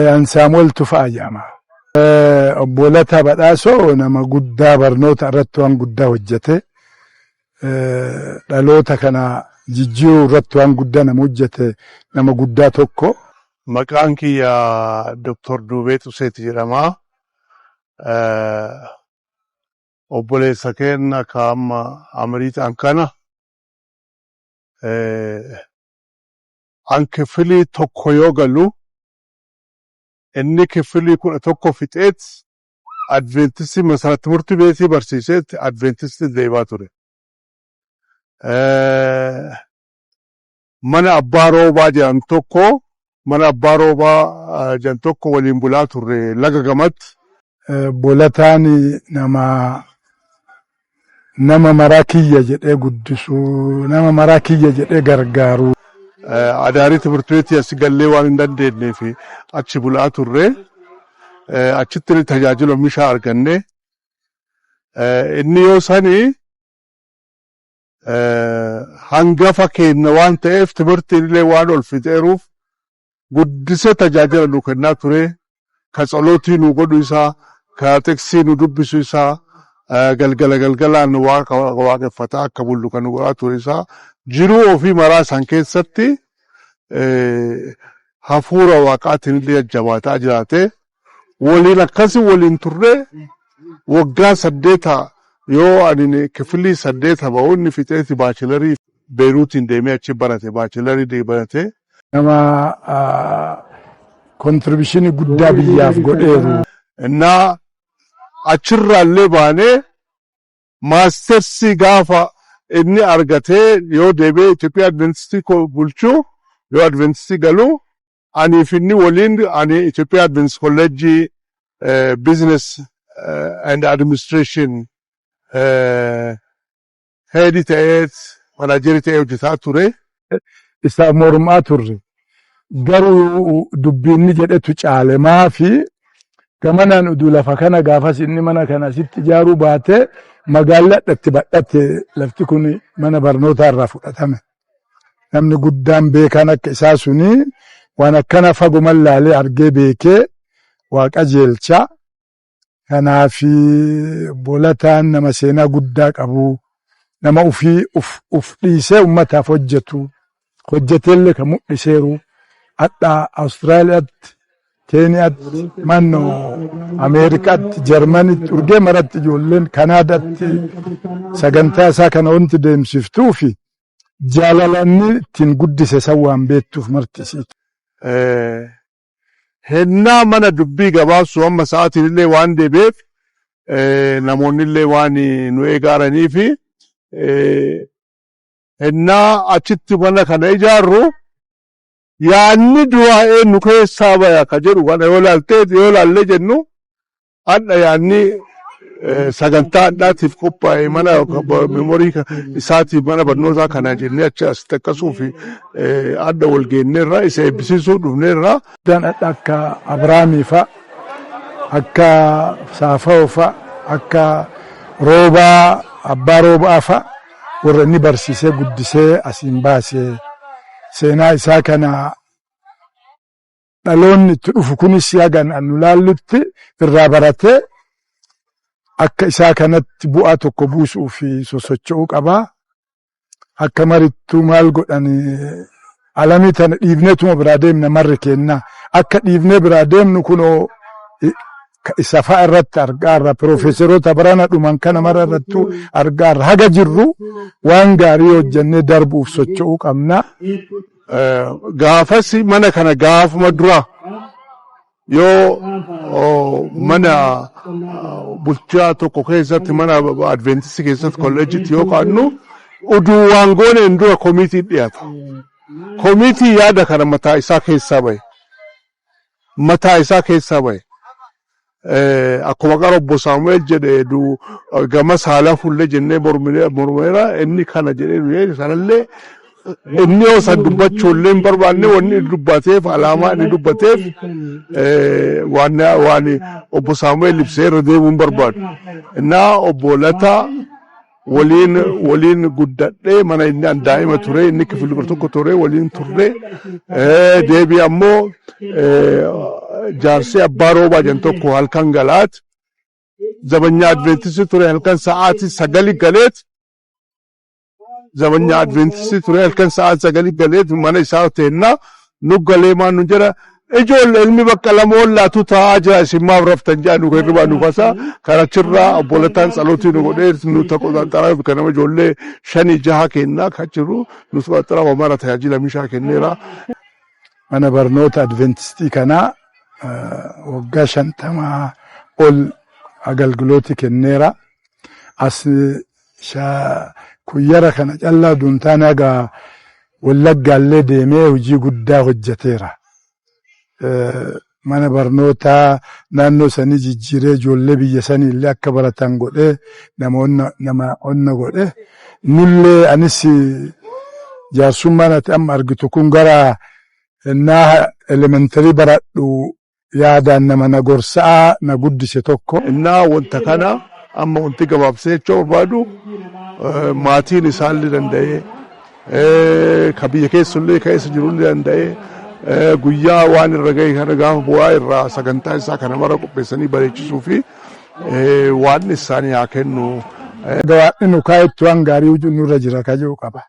An Saamu'eel Tufaa jedhama. Obbo Lataa Badhaasoo nama guddaa barnoota irratti waan guddaa hojjete. Dhaloota kana jijjiiruu irratti waan guddaa nama hojjete, nama guddaa tokko. Maqaan kiyya Dr. Duubee Tuseeti jedhama. Obboleessa keenya ka amma Amriitaan kana an kifilii 1 yoo galu, inni kifilii 11 fixeet Adventistii Masarat Timirti Beetii barsiiseet Adventistii deemaa ture. Mana abbaa Roobaa jedhan tokko, mana abbaa Roobaa jedhan tokko waliin bulaa turre laga gamatti. Obbo Lataan nama maraa kiyya jedhee guddisu, nama maraa kiyya jedhee gargaaru. Adaarii timirti beetii as gallee waan hin dandeenyeef achi bulaa turre. Achitti tajaajila mishaa arganne. Inni yoo sani hangafa keenya waan ta'eef, timirtiin illee waan ol fixeeruuf, guddisee tajaajila nu kennaa ture. Ka tsolootii nu godhu isaa, ka tiksii nu dubbisu isaa, galgala galgalaan Waaqa waaqeffataa akka bullu kan nu godhaa ture isaa, jiruu ofii maraa isaan keessatti hafuura Waaqaatiin illee jajjabaataa jiraate. Waliin akkasii waliin turre. Waggaa 8 yoo ani kifilii 8 ba'u, inni fixeeti bachelor Beeruutiin deemee achi barate, bachelor barate. Nama contribution guddaa biyyaaf godheeru. Innaa achirraallee baanee masters gaafa inni argatee yoo deebi'ee Itoophiyaa Adventistii bulchuu, yoo Adventistii galuu, aniif inni waliin ani Itoophiyaa Adventist Kolleejjii Business and Administration head ta'ee, manager ta'ee hojjetaa ture. Isa mormaa turre. Garuu dubbiinni jedhetu caale. Maafi gamanaan uduu lafa kana gaafas inni mana kana asitti ijaaruu baate, magaalli hadhatti badhatte, lafti kun mana barnootaa irraa fudhatame. Namni guddaan beekaan akka isaa suni waan akkana faguman laalee argee beekee waa qajeelcha. Kanaaf Obbo Lataan nama seenaa guddaa qabu, nama ufii uf dhiisee ummataaf hojjetu, hojjeteellee kan mul'iseeru, hadha Awustiraaliyaatti, Keeniyaatti, mannoo Ameerikaatti, Jarmanitti, urgee maratti, ijoolleen Kanaadaatti sagantaa isaa kana wanti deemsiftuu fi jaalalanni ittiin guddise san waan beektuuf marti isiitu. Hennaa mana dubbii gabaabsu amma sa'aatiin illee waan deebi'eef, namoonni illee waan nu eegaaranii fi hennaa achitti mana kana ijaarru, yaanni duraa eenyu keessaa baya ka jedhu kana yoo ilaaltee, yoo ilaallee jennu, hadha yaanni sagantaa addaatiif qophaa'e mana memory isaatiif mana barnootaa kana jennee achi asitti akkasuu fi adda wal geenneerra isa eebbisiisuu dhufneerra. Guddaan hadha akka Abiraamii fa'a, akka Saafa'oo fa'a, akka Roobaa, abbaa Roobaa fa'a, warra inni barsiisee guddisee asiin baase, seenaa isaa kana dhaloonni itti dhufu kunis hagan nu laallutti irraa baratee akka isaa kanatti bu'aa tokko buusuu fi sosocho'uu qabaa. Akka marittuu maal godhan, alamii tana dhiifneetuma biraa deemna marri kenna. Akka dhiifnee biraa deemnu kunoo isa fa'a irratti argaarra, piroofeesaroota barana dhuman kana mara irrattuu argaarra. Haga jirru waan gaarii hojjennee darbuuf socho'uu qabna. Gaafas mana kana gaafuma dura yoo mana bulchaa tokko keessatti, mana Adventistii keessatti, kolleejitti yoo kaa'annu, uduu waan gooneen dura komiitii dhiyaata. Komiitii yaada kana mataa isaa keessaa bahe. Mataa isaa keessaa bahe. Akkuma qara obbo Saamu'eel jedhe, gama saalaa fullee jennee mormeera, inni kana jedhee sanallee inni yoo san dubbachuu illee hin barbaanne, wanni inni dubbateef, alaamaa inni dubbateef waan obbo Saamu'eel ibsee irra deemuu hin barbaadu. Innaa obbo Lataa Waliin waliin guddadhee, mana inni an daa'ima ture, inni kifili 11 ture waliin turre. Deebii ammoo jaarsee abbaa roobaa jedhan tokko halkan galaat zabanyaa Adventistii ture, halkan sa'aatii 9 galeet, zabanyaa Adventistii ture, halkan sa'aatii 9 galeet mana isaa teennaa nu galee maan nu jedha, "Ijoollee, ilmi bakka lama ollaatu taa'aa jira, isin maaf raftan?" jedha. Nu hirribaa nu kasa. Kanachirraa obbolataan tsalootii nu godhee nu taqoxaxaraa kan nama ijoollee shanii jaha kennaa kan jiru nu taqoxaxaraa mara tajaajila mishaa kenneera. Mana barnoota Adventistii kanaa waggaa 50 ol agalgilooti kenneera. As Kuyyara kana callaa duntaan haga Wallaggaallee deemee hojii guddaa hojjeteera. Mana barnootaa naannoo sanii jijjiiree ijoollee biyya sanii illee akka baratan godhee namoonni nama onna godhe. Nullee anis jaarsummaan ati amma argitu kun gara naa elementary baradhu yaadaan nama na gorsa'aa na guddise tokko. Innaa wanta kana amma wanti gabaabsee jechuu barbaadu, maatiin isaallee danda'ee, ka biyya keessullee ka eessa jirullee danda'ee, guyyaa waan irra gahe kana gaafa bu'aa irraa sagantaa isaa kana mara qopheessanii bareechisuu fi waan isaanii haa kennu. Waaqni nu kaa'etti waan gaarii nurra jira ka jiru qaba.